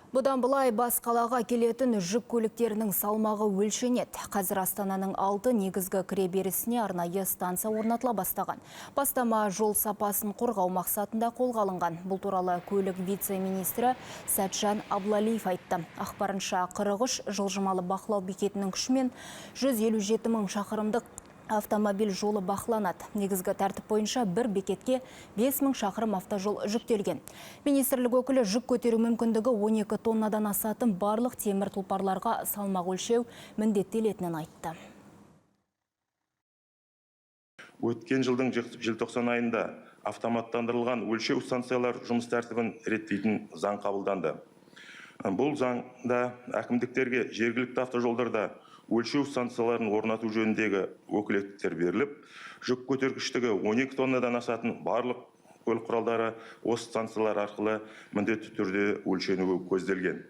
Бұдан былай бас қалаға келетін жүк көліктерінің салмағы өлшенеді. Қазір Астананың 6 негізгі кіреберісіне арнайы станция орнатыла бастаған. Бастама жол сапасын қорғау мақсатында қолға алынған. Бұл туралы көлік вице-министрі Сәтжан Аблалиев айтты. Ақпарынша, 43 жылжымалы бақылау бекетінің күшімен 157 мың шақырымдық автомобиль жолы бақыланады. Негізгі тәртіп бойынша бір бекетке 5 мың шақырым автожол жүктелген. Министрлік өкілі жүк көтеру мүмкіндігі 12 тоннадан асатын барлық темір тұлпарларға салмақ өлшеу міндеттелетінін айтты. Өткен жылдың желтоқсан айында автоматтандырылған өлшеу станциялар жұмыс тәртібін реттейтін заң қабылданды. Бұл заңда әкімдіктерге жергілікті автожолдарда өлшеу станцияларын орнату жөніндегі өкілеттіктер беріліп, жүк көтергіштігі 12 тоннадан асатын барлық көлік құралдары осы станциялар арқылы міндетті түрде өлшенуі көзделген.